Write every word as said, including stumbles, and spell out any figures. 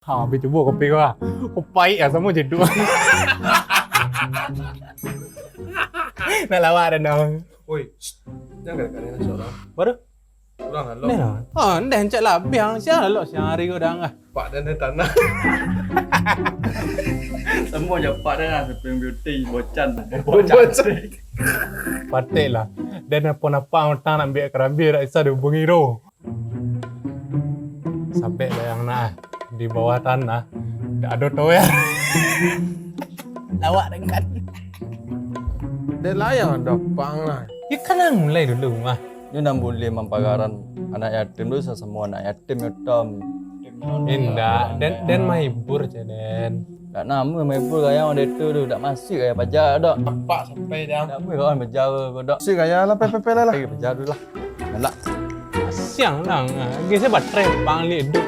Ha, ambil cubo kopi ko ah. Ko paik ah, samo ceduk. Nak lawak dah, Nong. Oi, shh. Jangan kali-kali nak lah. Baru? Kurang lah, Lok. Dah lah. Oh, dah encak lah, biang. Siang lah, Lok. Siang hari ko dah ah. Pak dan tanah. Semua je Pak dan lah, Supreme Beauty, Bocan. Bocan. Patek lah. Dan apa-apa utang nak ambil karambia, tak bisa dihubungi tu. Sabek lah yang nak, di bawah tanah. Tak ada tower. Lawak dengan. Dia lah yang ada pang lah. Ya kan yang mulai dulu mah. Dia nak boleh mampagaran anak yatim tu sasamo anak yatim yo, Tom. Indak, dan, dan mahibur je, Den. Tak nama mahibur gaya orang itu tu, tak masuk gaya paja dak. Nampak sampai dah. Tak boleh kawan paja ko dak. Si gaya lah, pe-, pe-, pe-, lah, lah. Eh, paja dulu lah. Nak. Siang lah, ah. Lagi saya baterai, pang liat duk.